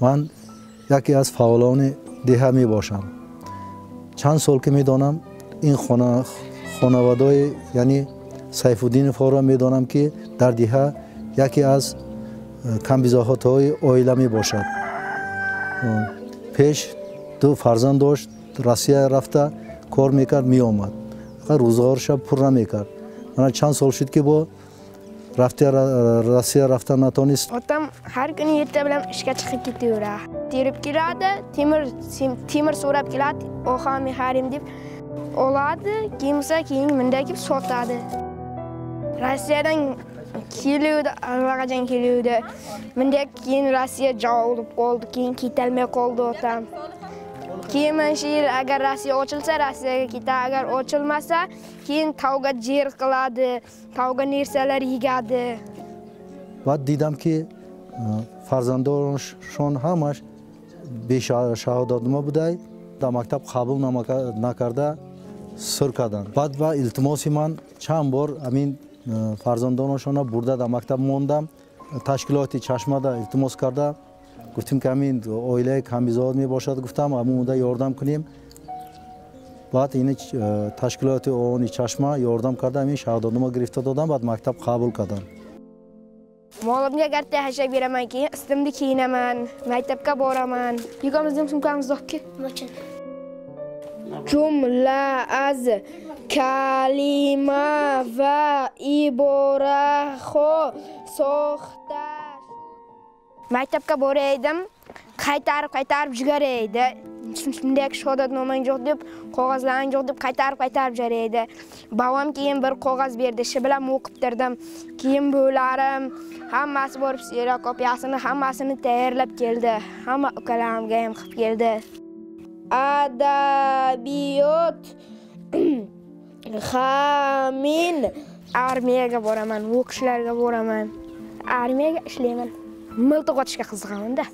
Ман яке аз фаъолони деҳа мебошам. Чанд сол ки медонам ин хонаводаи, яъне Сайфуддиновҳоро медонам, ки дар деҳа яке аз камбизоатҳои оила мебошад. Пеш ду фарзанд дошт, Россия рафта кор мекард, меомад, рӯзғорша пур намекард. Мана чанд сол шуд, ки бо рафта Россия рафта натонист. Otam har kuni erta bilan ishga chiqib ketaveradi. Terib keladi, temir temir so'rab keladi, oxan meharim deb oladi, kelmasa keyin bunday kelib sotadi. Rossiyadan keluvdi, allaqachon keluvdi. Bunday keyin Rossiya javob qoldi, keyin ketolmay qoldi otam. Keyin mana shu yil agar Rossiya ochilsa, Rossiyaga ketadi, agar ochilmasa, keyin tavga yer qiladi, tavga narsalar yegadi. Баъд дидам, ки фарзандоншон ҳамаш бешаҳодатнома будай, дар мактаб қабул накарда сир карданд. Баъд ба илтимоси ман чанд бор ҳамин фарзандонашонро бурда дар мактаб мондам. Ташкилоти Чашмада илтимос карда гуфтем, ки ҳамин оилаи камбизоат мебошад, гуфтам, ҳамон ёрдам кунем. Баъд ини ташкилоти ООНи Чашма ёрдам карда, ҳамин шаҳодатнома гирифта додам, баъд мактаб қабул кардам. Molimga karta hashlab beraman, keyin ustimni kiyinaman, maktabga boraman. Ikkovimizning sumkamizni olib kel. Jumla az kalima va iboraho soxta. Maktabga boraydim, qaytarib qaytarib jugaraydi. Shunday shahodatnomang yo'q deb, qog'ozlaring yo'q deb qaytarib qaytarib jugaraydi. Bovam keyin bir qog'oz berdi, shu bilan o'qib turdim. Keyin bo'larim hammasi borib kserokopiyasini hammasini tayyorlab keldi. Hamma ukalarimga ham qilib keldi. Adabiyot hamin armiyaga boraman, o'qishlarga boraman. Armiyaga ishlayman. Miltiq otishga qiziqaman-da.